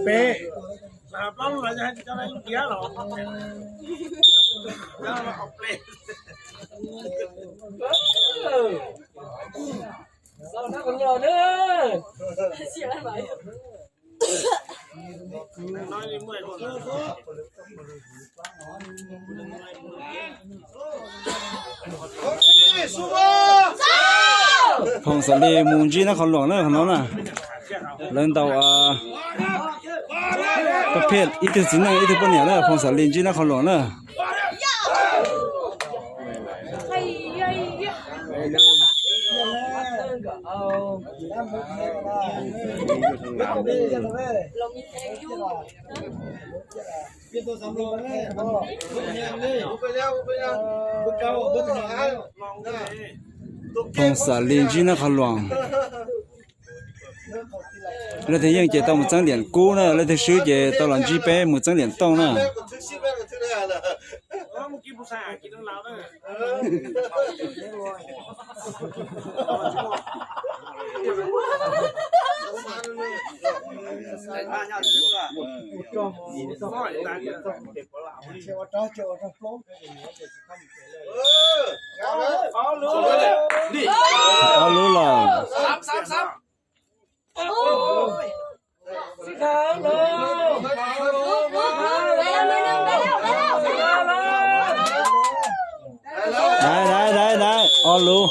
Peb. Phoom Xaim Lis mus ntsib Nab Qhov Luam na qhov no na. Lawv ntaus pab phiaj ib tug txiv neej ib tug poj niam na, Phoom Xaim Lis ntsib Nab Qhov Luam na. Phoom Xaim Lis ntsib Nab Qhov Luam. Leej twg yeej ces tau mus txeeb liam kub na, leej twg swb ces tau los ntsib peb mus txeeb liam tooj na. Ob lub lawm. Dai, dai, dai, dai, ob lub.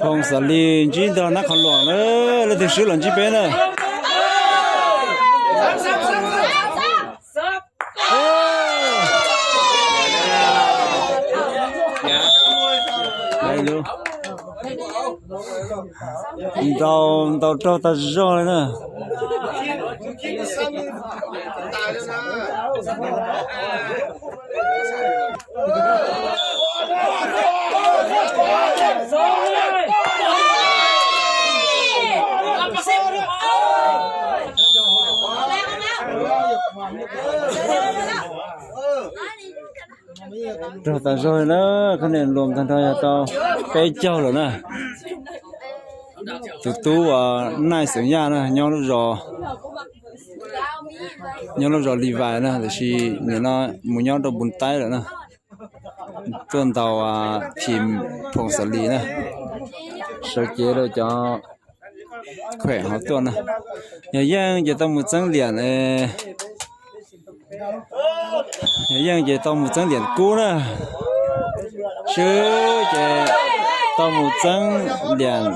Phoom Xaim Lis ntsib ntag Nab Qhov Luam na, leej twg swb los ntsib peb na. Ntaus, ntaus raug tag zog li na. Raug tag zog li na, khab niam luam tag nrho yog tau peb caug lawm na. Tus tub uas Naij Xeem Yaj na, nyob lub zos, nyob lub zos Li Vais na, tiam sis nim no mus nyob rau Npus Taib lawm na. Tuaj ntaus Phim Phoom Xaim Lis na, sawv cev rau cov khuem hov tuaj na. Yog yeej ces tau mus txeeb liam, yog yeej ces tau mus txeeb liam kub na. Swb ces tau mus txeeb liam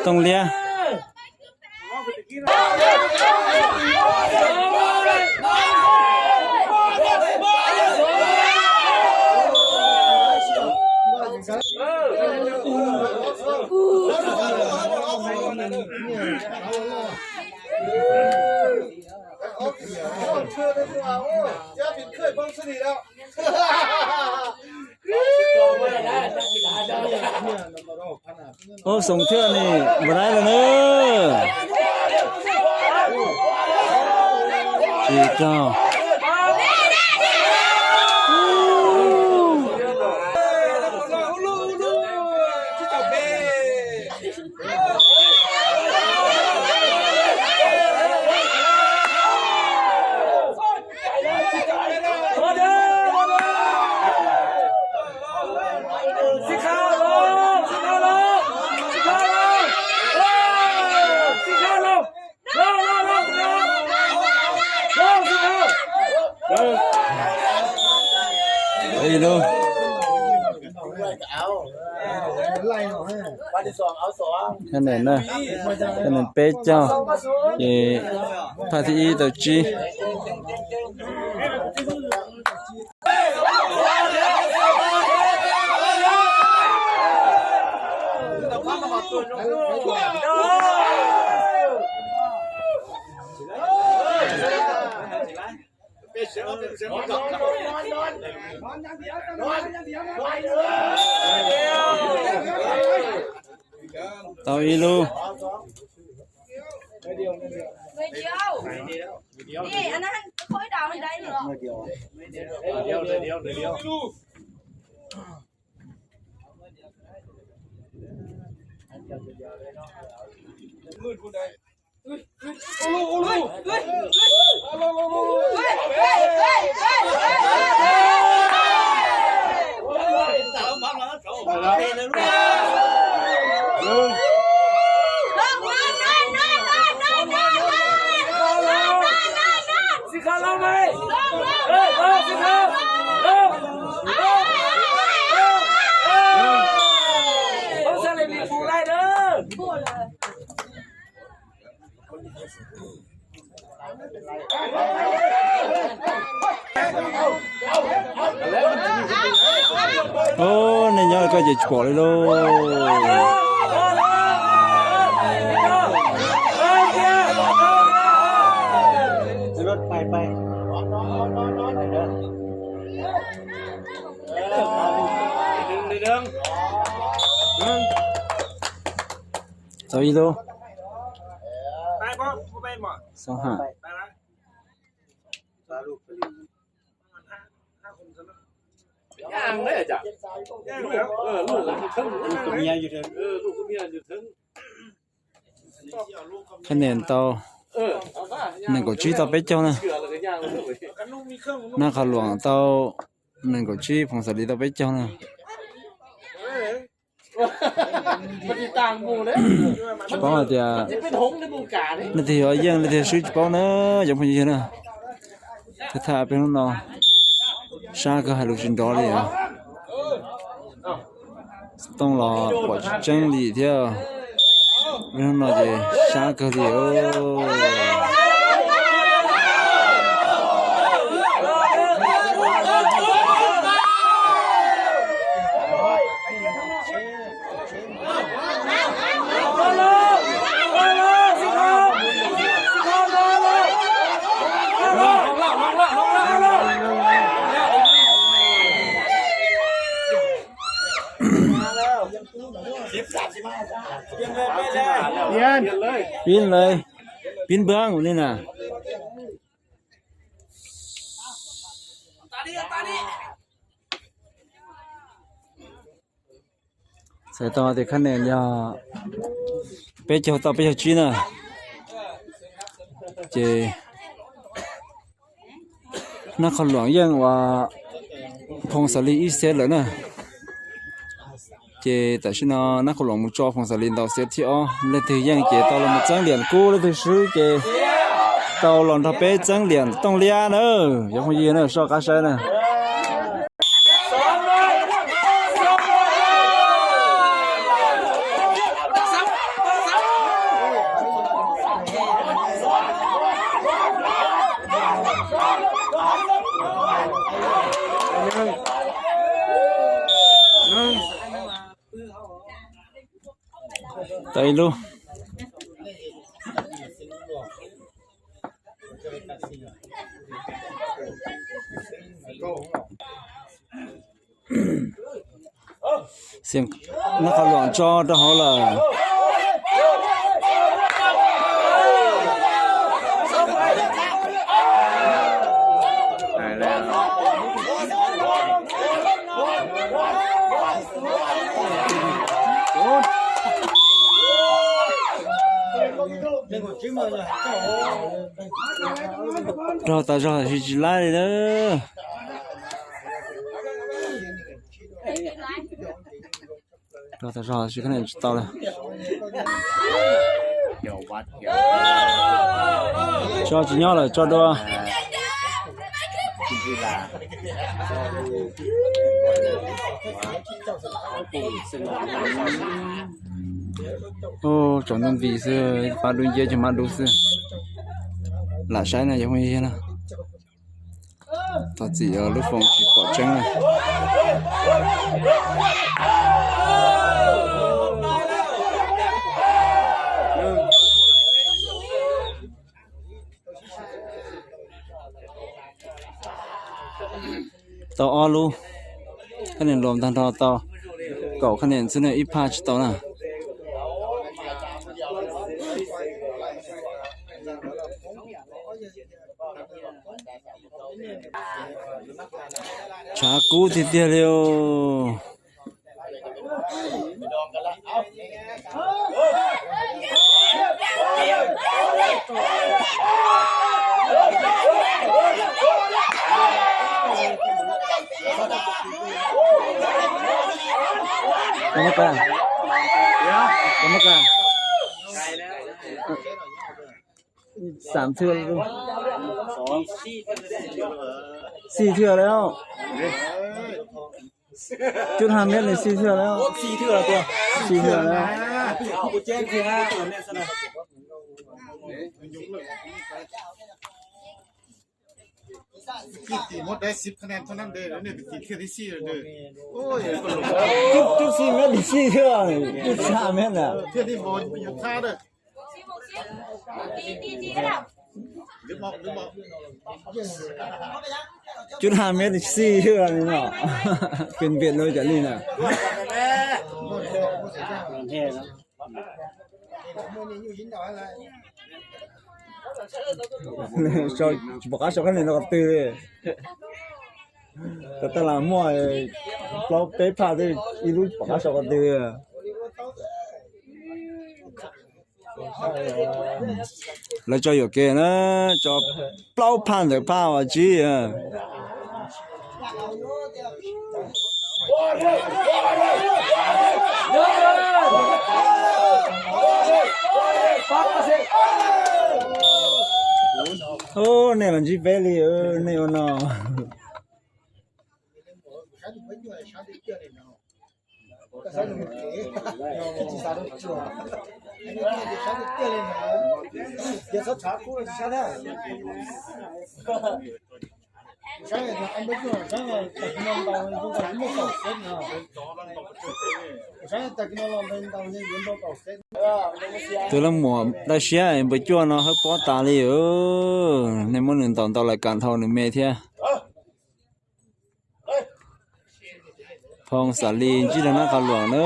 tooj liab. Ub, Xoom Thiaj nim npau dai lawm na. Tsis tau. Ib lub. Cov nees na, cov nees peb caug, ces phaj thib ib tau tsib. Tau ib lub. Ub, nej nyob koj ces tsis pom li lauj. Txog ib lub. Xab ham. Khab Nees tau nees nkaum tsib tau peb caug na. Nab Qhov Luam tau nees nkaum tsib, Phoos Xaim Lis tau peb caug na. Tsis paub hais tias leej twg yuav yeej leej twg swb tsis paub na, cov phooj ywg na. Thiab thaj peb hnub no sab kawg hais lus tsis nrov li os. Tooj los pom tsis tseeb li thiab. Peb hnub no ces sab kawg li. Pib lawm, pib npab mus li na. Txhais tau tias khab nees yog peb caug tau peb caug tsib na, ces Nab Qhov Luam yeej ua Phoos Xaim Lis ib xev lawm na. Ces tam sim no Nab Qhov Luam mus tso Phoos Xaim Lis ntaus xev thib ob, leej twg yeej ces tau los mus txeeb liam kub, leej twg swb ces tau los nrog peb txeeb liam tooj liab na. Cov phooj ywg na, soj qab saib na. Tau ib lub. Nab Qhov Luam tso rau hauv lawm. Rog tas zog tsis laib li na. Rog tas zog tsis, khab nees tsis tau li. Tso tsis nyob lawm, tso dua. Ub, tsaus ntuj nti xwb, pab dub nciab cov mab dub xwb. Lam saib na cov phooj ywg na. Thov txim, lub foos tsis pom tseeb na. Tau ob lub, khab nees los tag nrho tau kaum khab nees xwb na, ib phaj tsis tau na. Tshav kub tiag tiag li os. Cov mab kas, cov mab kas. Xaam thwj, xij thwj lawm. Cub hab mev nws xij thwj lawm. Xij thwj lawm. Cub xij mev nws xij thwj, cub hab mev na. Cub hab mev nws xij thwj li no. Pem pem no cas li na. Tsis pom qab sau khab nis no qhov twg li. Tam tas los muaj plaub peb phaj twb ib lub tsis pom qab sau qhov twg li. Lawv tso yuam kev na, tso plaub phaj ntawm phaj uas tsib. Nej los ntsib peb li, nej ua no. Tus leej muam dawb siab npawg Cuaj no hawb pob tas li, nej muab nws ntaus ntau lais kam dhau nws me thiab. Phoo Xav Lis ntsib rau Nab Qhov Luam na.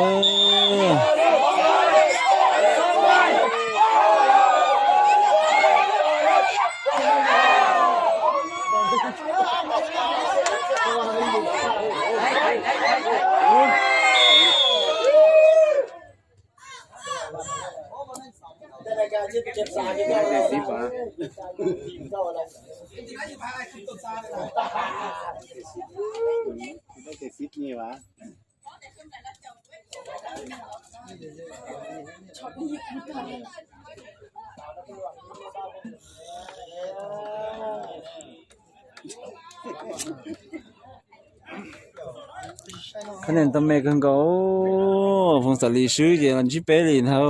Khab nis tau me kawg nkaus. Phoo Xav Lis swb ces los ntsib peb li ntag.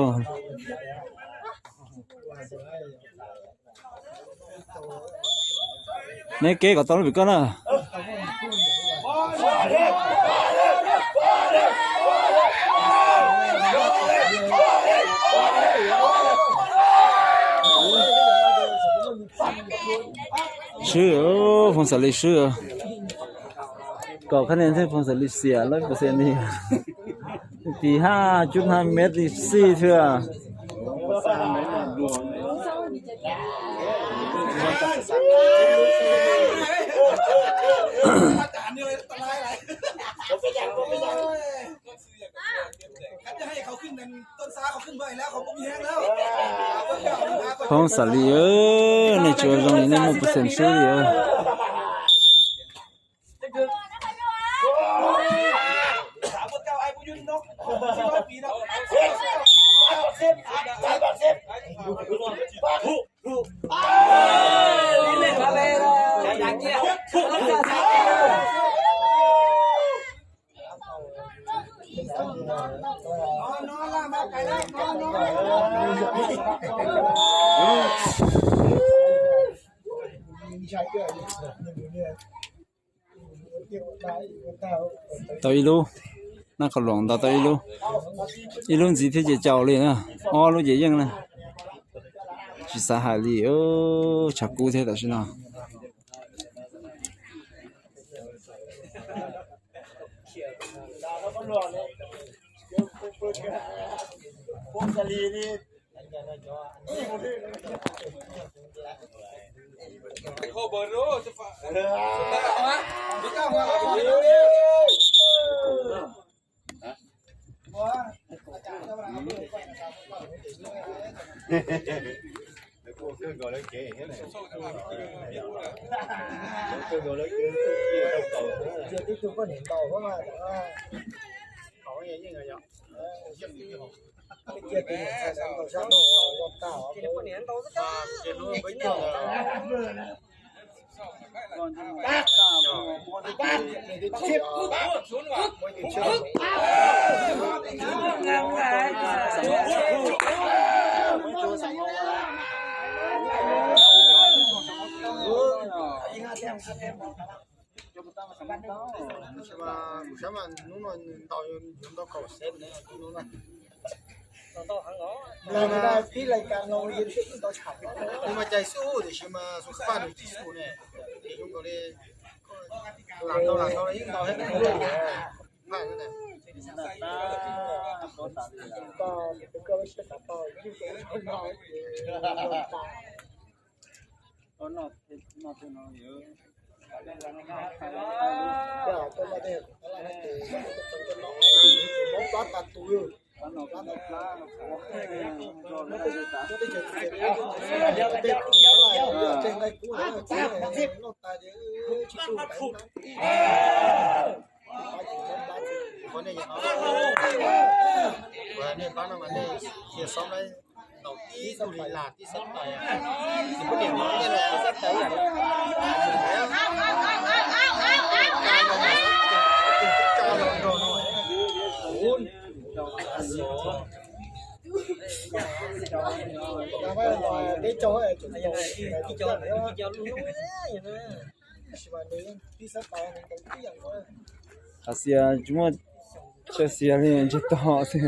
Neb keb kom tau lub pim koj na. Swb, Phoo Xav Lis swb. Kom khab nis thiab Phoo Xav Lis xiam lawm pes xees li. Tim hab cub hab mev li xij thiab. Phoo Xav Lis, nej tsis ua zoo li nej muaj pes xees swb li. Tau ib lub, Nab Qhov Luam ntaus tau ib lub, ib lub ntxiv thiab ces caum li na, ob lub ces yeej na. Tsis xav hais li, tshav kub thiab tam sim no. Kuv saib mas hnub no nws ntaus yuav ntaus kaum xeeb ne, hnub no. Nws mas cai xub tiam sis mas xub paj nws tsis xub ne, zoo nkaus li lam tau lam tau yeej ntaus thiab. Ua nej pab no mas nej cia xoob lawm, ntaus tib tug li lam tib xeeb tais, tsis pub niam no nej los tib xeeb tais. Qhov xia tsis muaj chaw xia li, ntsiag to xwb.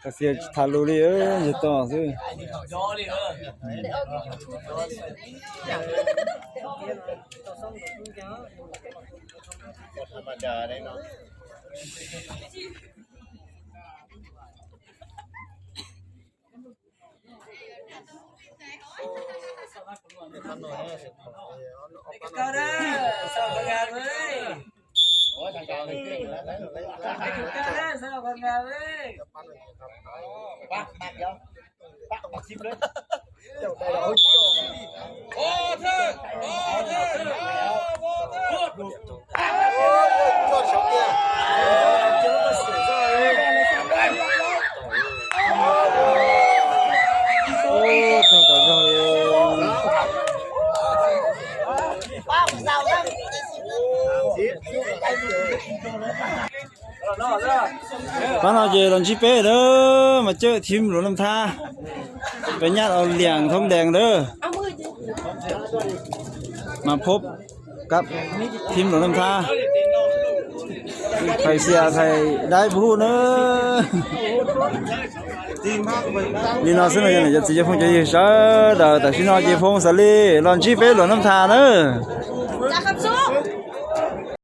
Qhov xia tsis tham lus li, ntsiag to xwb. Pab no ces los ntsib peb na, mas cawm thib luam nam thab, peb nyab au liam thoob dees na, mas phob kab thib luam nam thab, thais xia thais daib puv huj na. Li no xwb no yog niam cov txiv cov phooj cov ywg sawv daws, tam sim no ces Foom Xav Lis los ntsib peb luam nam thab na.